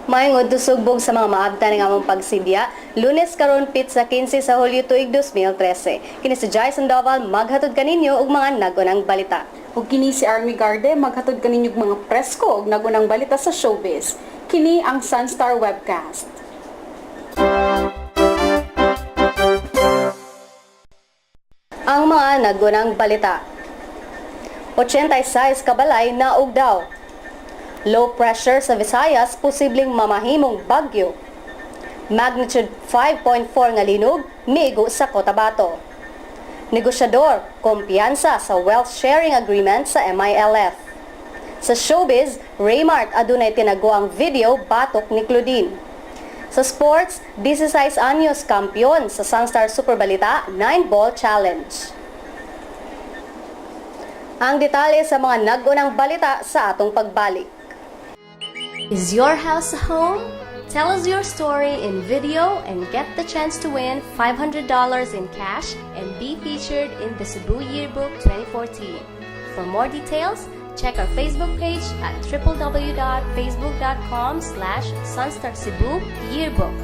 Maayong udto, Sugbong, sa mga maabtan ng among pagsidya. Lunes karon, pitsa 15 sa Hulyo tuig 2013. Kini si Jai Sandoval maghatod kaninyo og mga nag-unang balita. Ug kini si Army Garde maghatod kaninyo og mga presko ug nag-unang balita sa showbiz. Kini ang Sunstar Webcast. Ang mga nag-unang balita. 86 kabalay naugdaw. Low pressure sa Visayas posibleng mamahimong bagyo. Magnitude 5.4 nga linog miigo sa Cotabato. Negosyador, kumpiyansa sa wealth sharing agreement sa MILF. Sa showbiz, Raymart adunay tinago ang video batok ni Claudine. Sa sports, 16 anyos kampiyon sa Sunstar Super Balita 9 Ball Challenge. Ang detalye sa mga nag-unang balita sa atong pagbalik. Is your house a home? Tell us your story in video and get the chance to win $500 in cash and be featured in the Cebu Yearbook 2014. For more details, check our Facebook page at www.facebook.com/sunstarcebuyearbook.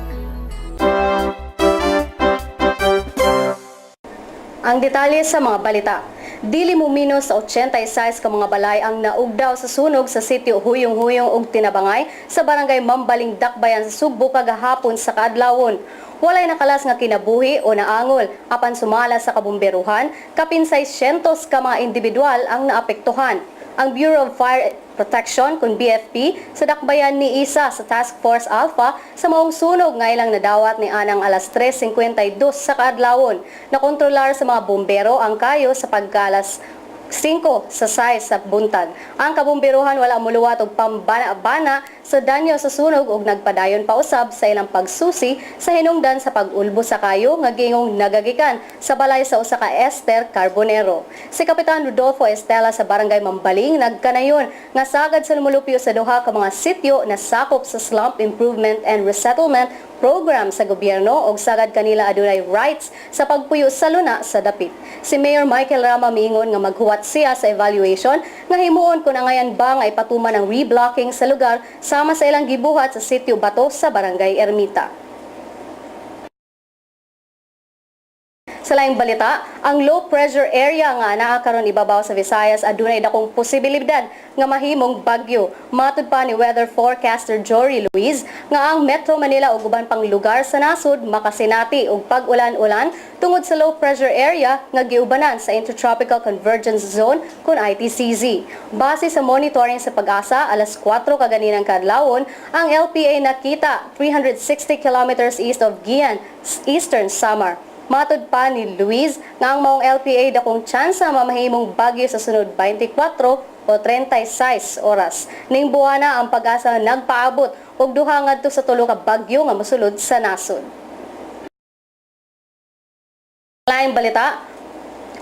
Ang detalye sa mga balita. Dili mo minus sa 86 ka mga balay ang naugdaw sa sunog sa sitio Huyong-Huyong ug Tinabangay sa barangay Mambaling, Dakbayan sa Sugbo kagahapon sa kaadlawon. Walay nakalas nga kinabuhi o naangol apan sumala sa kabumberuhan, kapin 600 ka mga individual ang naapektuhan. Ang Bureau of Fire Protection kun BFP sa Dakbayan ni isa sa Task Force Alpha sa maong sunog nga ilang nadawat ni anang alas 3:52 sa kaadlawon. Nakontrolar sa mga bumbero ang kayo sa pagka-alas 5 sa 6 sa buntag. Ang kabumberuhan wala muluwat og pambana-bana sa danyo sa sunog ug nagpadayon pa usab sa ilang pagsusi sa hinungdan sa pag-ulbo sa kayo nga gingong nagagikan sa balay sa usa ka Esther Carbonero. Si Kapitan Rodolfo Estela sa Barangay Mambaling nagkanayon nga sagad sa lumulupyo sa duha ka mga sityo na sakop sa Slump Improvement and Resettlement Program sa gobyerno og sagad kanila adunay rights sa pagpuyo sa luna sa dapit. Si Mayor Michael Rama miingon nga maghuwat siya sa evaluation nga himuon kung angayan ba nga ipatuman ang reblocking sa lugar sama sa ilang gibuhat sa sitio Bato sa Barangay Ermita. Sa laing balita, ang low pressure area nga naa karon ibabaw sa Visayas adunay dakong posibilidad nga mahimong bagyo. Matud pa ni weather forecaster Jory Luis nga ang Metro Manila ug uban pang lugar sa nasod makasinati og pag-ulan-ulan tungod sa low pressure area nga giubanan sa Intertropical Convergence Zone kun ITCZ. Base sa monitoring sa PAGASA, alas 4 kaganinang kadlawon, ang LPA nakita 360 kilometers east of Guiuan, Eastern Samar. Matod pa ni Luis nga ang maong LPA dakong tsansa mamahimong bagyo sa sunod 24 o 36 oras. Ning buwana, ang PAGASA nagpaabot og 2 ngadto sa 3 ka bagyo nga mosulod sa nasod. Laing balita,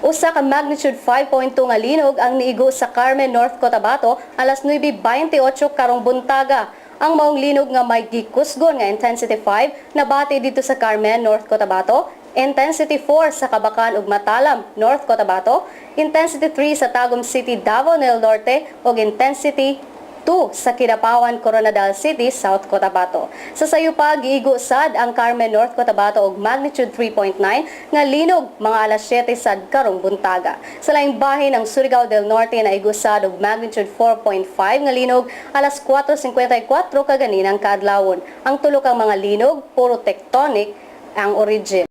usa ka magnitude 5.2 nga linog ang niigo sa Carmen, North Cotabato alas 9:28 karong buntaga. Ang maong linog nga may gikusgon nga intensity 5 nabati dito sa Carmen, North Cotabato, intensity 4 sa Kabacan ug Matalam, North Cotabato, intensity 3 sa Tagum City, Davao del Norte ug intensity 2 sa Kidapawan, Koronadal City, South Cotabato. Sa sayo pa, giigo sad ang Carmen, North Cotabato og magnitude 3.9 nga linog mga alas 7 sad karong buntaga. Sa laing bahin, ang Surigao del Norte naigo sad og magnitude 4.5 nga linog alas 4:54 kaganinang kaadlawon. Ang tulo kang mga linog puro tectonic ang origin.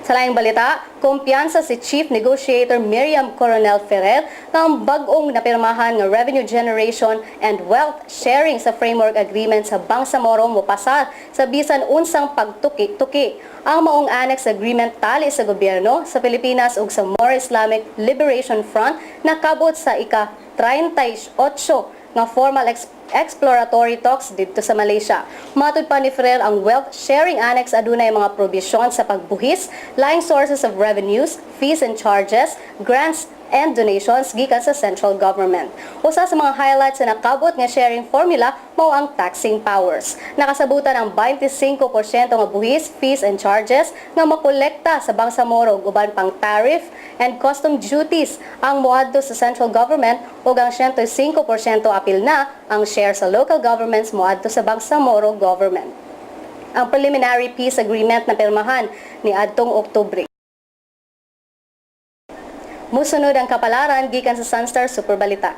Sa laing balita, kumpiyansa si Chief Negotiator Miriam Coronel Ferrer nga ang bag-ong napirmahan nga Revenue Generation and Wealth Sharing sa Framework Agreement sa Bangsamoro mopasar sa bisan unsang pagtuki-tuki. Ang maong annex agreement tali sa gobyerno sa Pilipinas ug sa Moro Islamic Liberation Front nakabot sa ika 38 nga formal exploratory talks didto sa Malaysia. Matud pa ni Ferrer, ang wealth sharing annex adunay mga probisyon sa pagbuhis, laing sources of revenues, fees and charges, grants and donations gikan sa central government. Usa sa mga highlights sa nakabot nga sharing formula mao ang taxing powers. Nakasabutan ang 25% nga buhis, fees and charges nga makolekta sa Bangsamoro ug uban pang tariff and custom duties ang moadto sa central government ug ang 105% apil na ang share sa local governments moadto sa Bangsamoro government. Ang preliminary peace agreement na pirmahan ni adtong Oktubre. Musunod ang kapalaran gikan sa Sunstar Super Balita.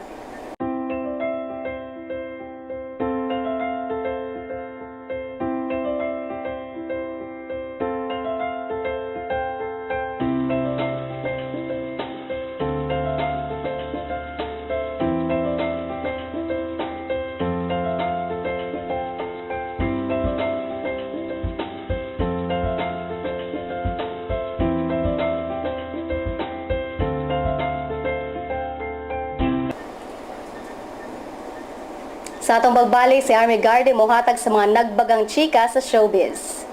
Sa atong pagbalik, si Army Garde mohatag sa mga nagbagang chika sa showbiz.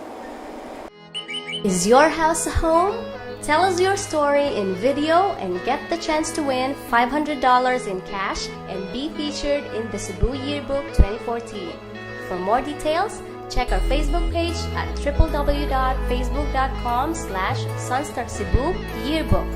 Is your house a home? Tell us your story in video and get the chance to win $500 in cash and be featured in the Cebu Yearbook 2014. For more details, check our Facebook page at www.facebook.com/sunstarcebuyearbook.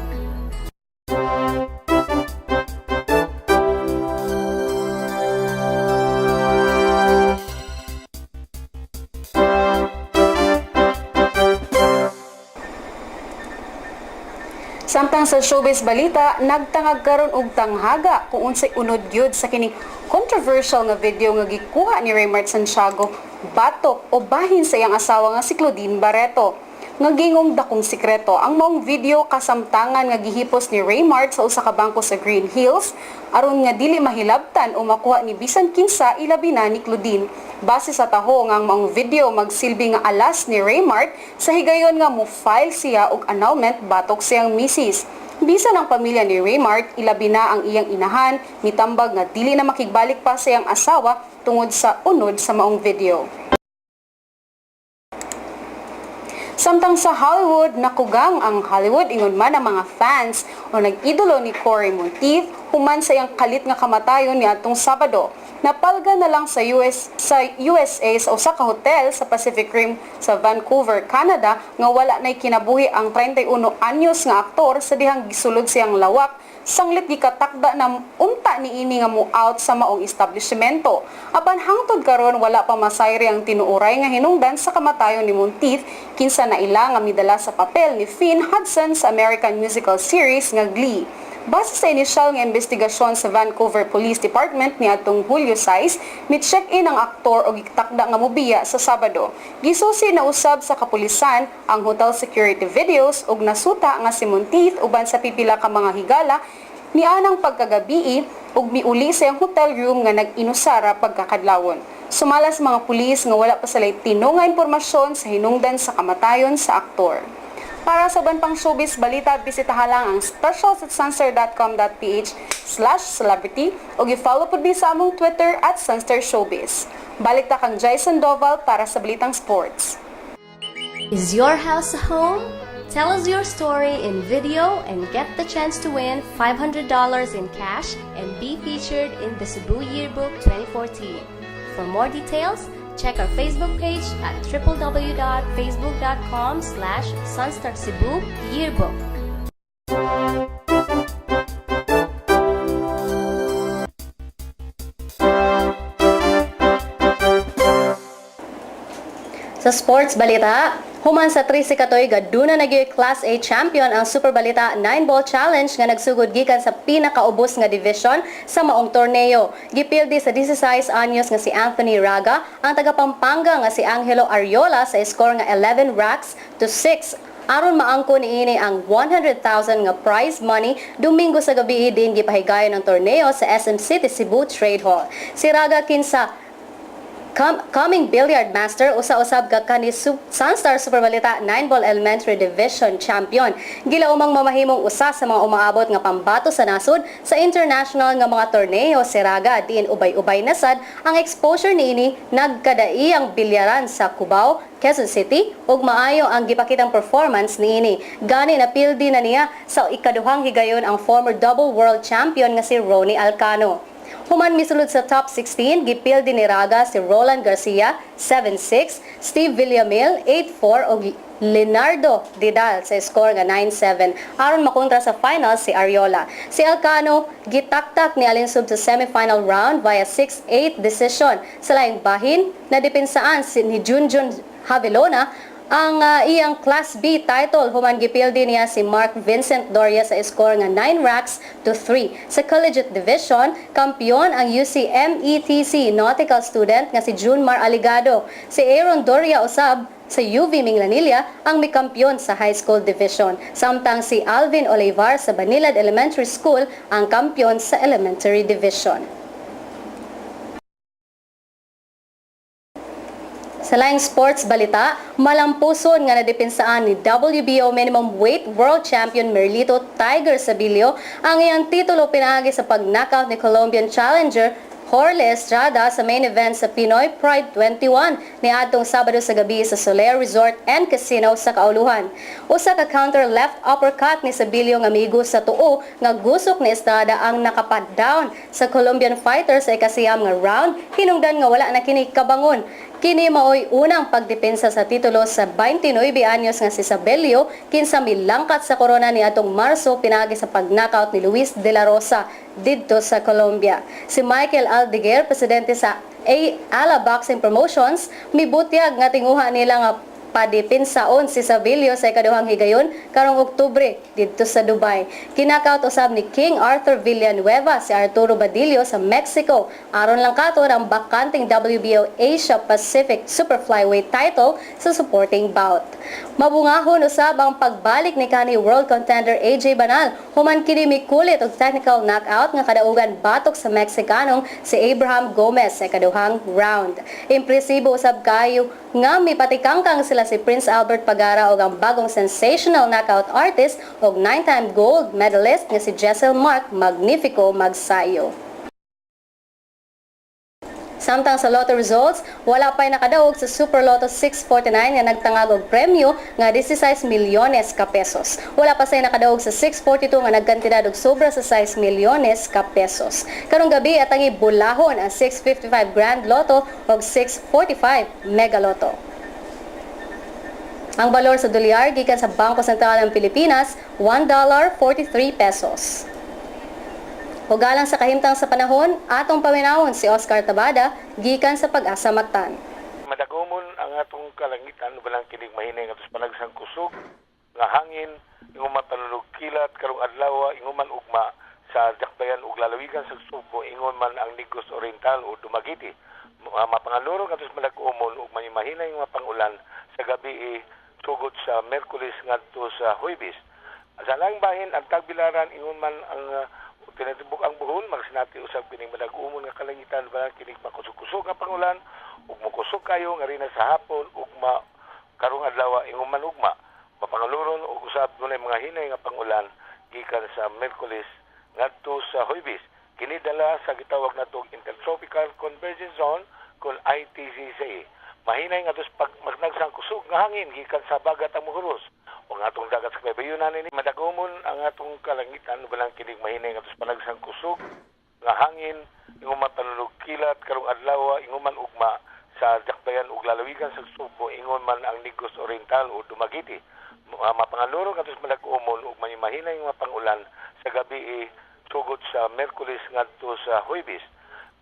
Samtang sa showbiz balita, nagtangag karon og tanghaga kung unsay unod gyud sa kining controversial nga video nga gikuha ni Raymart Santiago batok o bahin sa iyang asawa nga si Claudine Barreto. Nga gingong dakong sikreto ang maong video kasamtangan nga gihipos ni Raymart sa usa ka bangko sa Green Hills aron nga dili mahilabtan o makuha ni bisan kinsa, ilabi na ni Claudine. Base sa taho nga ang maong video magsilbi nga alas ni Raymart sa higayon nga mo-file siya og annulment batok siyang misis. Bisan ang pamilya ni Raymart, ilabi na ang iyang inahan, mitambag nga dili na makigbalik pa sa iyang asawa tungod sa unod sa maong video. Samtang sa Hollywood, nakugang ang Hollywood ingon man ang mga fans o nag-idolo ni Cory Monteith human sa iyang kalit nga kamatayon niadtong Sabado. Napalga na lang sa USA sa usa ka hotel sa Pacific Rim sa Vancouver, Canada nga wala nay kinabuhi ang 31 anyos nga aktor sa dihang gisulod siyang lawak sanglit gikatakda na unta niini nga mo-out sa maong establishmento. Apan hangtod karon wala pa masayri ang tinuoray nga hinungdan sa kamatayon ni Monteith, kinsa naila nga midala sa papel ni Finn Hudson sa American musical series nga Glee. Base sa inisyal nga investigasyon sa Vancouver Police Department niadtong Hulyo 6, mi-check-in ang aktor og gitakda nga mobiya sa Sabado. Gisusi na usab sa kapulisan ang hotel security videos ug nasuta nga si Monteith uban sa pipila ka mga higala nianang pagkagabii ug miuli sa iyang hotel room nga nag-inusara pagkakadlawon. Sumala sa mga pulis nga wala pa sila'y tino nga impormasyon sa hinungdan sa kamatayon sa aktor. Para sa uban pang showbiz balita, bisitaha lang ang specials at sunstar.com.ph/celebrity o i-follow pod mi sa among Twitter @SunstarShowbiz. Balik ta kang Jason Doval para sa Balitang Sports. Is your house a home? Tell us your story in video and get the chance to win $500 in cash and be featured in the Cebu Yearbook 2014. For more details, check our Facebook page at www.facebook.com/sunstarcebuyearbook. Sa sports balita, human sa 13 ka tuig, aduna na gyud Class A champion ang Super Balita 9 Ball Challenge nga nagsugod gikan sa pinakaubos nga division sa maong torneo. Gipildi sa 16 anyos nga si Anthony Raga ang taga Pampanga nga si Angelo Ariola sa score nga 11 racks to 6 aron maangko niini ang 100,000 nga prize money Domingo sa gabi din gipahigayon ang torneo sa SM City Cebu Trade Hall. Si Raga, kinsa coming billiard master, usa-usab ka kani Sunstar Super Balita 9 Ball Elementary Division champion. Gilaumang mamahimong usa sa mga umaabot nga pambato sa nasod sa international nga mga torneo si Raga, diin ubay-ubay na sad ang exposure niini, nagkadaiyang bilyaran sa Cubao, Quezon City ug maayo ang gipakitang performance niini. Gani napildi na niya sa ikaduhang higayon ang former double world champion nga si Ronnie Alcano. Human misulod sa top 16, gipildi ni Raga si Roland Garcia 7-6, Steve Villamil 8-4 ug Leonardo Didal sa score nga 9-7 aron makontra sa final si Ariola. Si Alcano gitaktak ni Alinsug sa semifinal round via 6-8 decision. Sa laing bahin, nadepensaan si ni Junjun Havilona ang iyang Class B title human gipildi niya si Mark Vincent Doria sa score nga 9 racks to 3. Sa collegiate division, kampiyon ang UCMETC nautical student nga si Junmar Aligado. Si Aaron Doria usab sa UV Minglanilla ang mikampiyon sa high school division. Samtang si Alvin Olivar sa Banilad Elementary School ang kampiyon sa elementary division. Sa laing sports balita, malampuson nga nadepensaan ni WBO Minimum Weight World Champion Merlito Tiger Sabilio ang iyang titulo pinaagi sa pag-knockout ni Colombian challenger Jorge Estrada sa main event sa Pinoy Pride 21 niadtong Sabado sa gabi sa Soler Resort and Casino sa Kauluhan. Usa ka counter left uppercut ni Sabilio nga migo sa tuo nga gusok ni Estrada ang nakapa-down sa Colombian fighter sa ikasiyam nga round, hinungdan nga wala na kini kabangon. Kini maoy unang pagdepensa sa titulo sa 29 anyos nga si Sabelio kinsa milangkat sa korona niadtong Marso pinaagi sa pag-knockout ni Luis de la Rosa didto sa Colombia. Si Michael Aldeguer, presidente sa Ala Boxing Promotions, mibutyag nga tinguha nila nga padepensaon si Sabilio sa ikaduhang higayon karong Oktubre didto sa Dubai. Kinakaut usab ni King Arthur Villanueva si Arturo Badillo sa Mexico aron lang katon ang bakanteng WBO Asia Pacific Super Flyweight title sa supporting bout. Mabungahon usab ang pagbalik ni kanhi world contender AJ Banal human kini mikulit og technical knockout nga kadaugan batok sa Mexicanong si Abraham Gomez sa ikaduhang round. Impresibo usab kayo nga mipatikangkang sila si Prince Albert Pagara og ang bagong sensational knockout artist og 9-time gold medalist nga si Jessel Mark Magnifico Magsayo. Samtang sa lotto results, wala pa'y nakadaog sa Super Lotto 649 nga nagtangag og premyo nga 16 milyones ka pesos. Wala pa say nakadaog sa 642 nga nagkantidad og sobra sa 6 milyones ka pesos. Karong gabi, atangi bulahon ang 655 Grand Lotto ug 645 Mega Lotto. Ang balor sa dolyar gikan sa Bangko Sentral ng Pilipinas, $1.43 pesos. Ug alang sa kahimtang sa panahon, atong paminawon si Oscar Tabada gikan sa Pag-asa Mactan. Madagomon ang atong kalangitan walang kinig mahinay nga panagsang kusog nga hangin ingon man kilat karong adlaw, ingon man ugma sa Dakbayan ug lalawigan sa Sugbo, ingon man ang Negros Oriental o Dumaguete. Mapangaluro ngadto sa madag-umon ug may mahinay nga pangulan sa gabi sugod sa Merkulis ngadto sa Huwebes. Sa laing bahin, ang tagbilaran ingon man ang tinatibok ang Bohol, magsinati usab kining madag-umon nga kalangitan walang kinig makusog-kusog nga pangulan ug mokusog kayo nga rina sa hapon ugma karong adlaw, ingon man ugma. Mapangaluron ug usab dunay mga hinay nga pangulan gikan sa Merkulis ngadto sa Huwebes. Kini dala sa gitawag natong Intertropical Convergence Zone kon ITCZ. Mahinay nga pag magnagsang kusog nga hangin gikan sa bagat ang muhuros o ang atong dagat sa bayunan ini. Madagomon ang atong kalangitan walang kinig mahinay nga panagsang kusog nga hangin ingon man kilat karong adlaw, ingon man ugma sa Dakbayan ug lalawigan sa Sugbo, ingon man ang Negros Oriental o Dumaguete. Mapangaluro ngadto sa madag-umon ug may mahinay nga pangulan sa gabi sugod sa Merkulis ngadto sa Huwebes.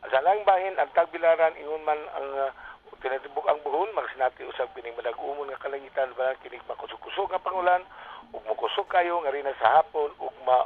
Sa laing bahin, ang tagbilaran ingon man ang tinatibok ang Bohol, magsinati usab kining madag-umon nga kalangitan walang kinig makusog-kusog nga pangulan ug mokusog kayo nga rina sa hapon ugma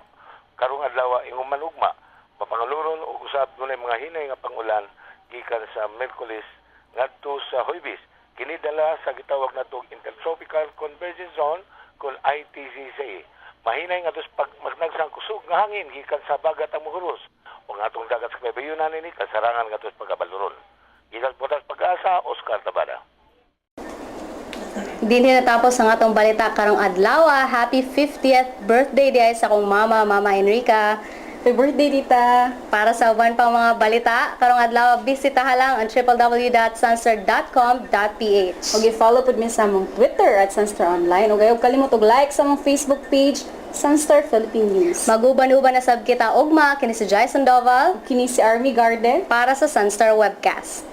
karong adlaw, ingon man ugma. Mapangaluron ug usab dunay mga hinay nga pangulan gikan sa Merkulis ngadto sa Huwebes. Kini dala sa gitawag natong Intertropical Convergence Zone kon ITCZ. Mahinay nga pag magnagsang kusog nga hangin gikan sa bagat ang muhuros o ang atong dagat sa bayunan ini kasarangan nga pagkabaluron. Gikan po Pag-asa, Oscar Tabada. Dinhi natapos ang atong balita karong adlaw. Happy 50th birthday diay sa akong mama, Mama Enrica. Happy birthday, Tita! Para sa uban pang mga balita karong adlaw, bisitaha lang ang www.sunstar.com.ph. Ug i-follow pud mi sa among Twitter @SunstarOnline. Ug ayaw kalimot og like sa among Facebook page, Sunstar Philippine News. Maguban-uban na sab kita ugma, kini si Jai Sandoval Kini si Army Garden para sa Sunstar Webcast.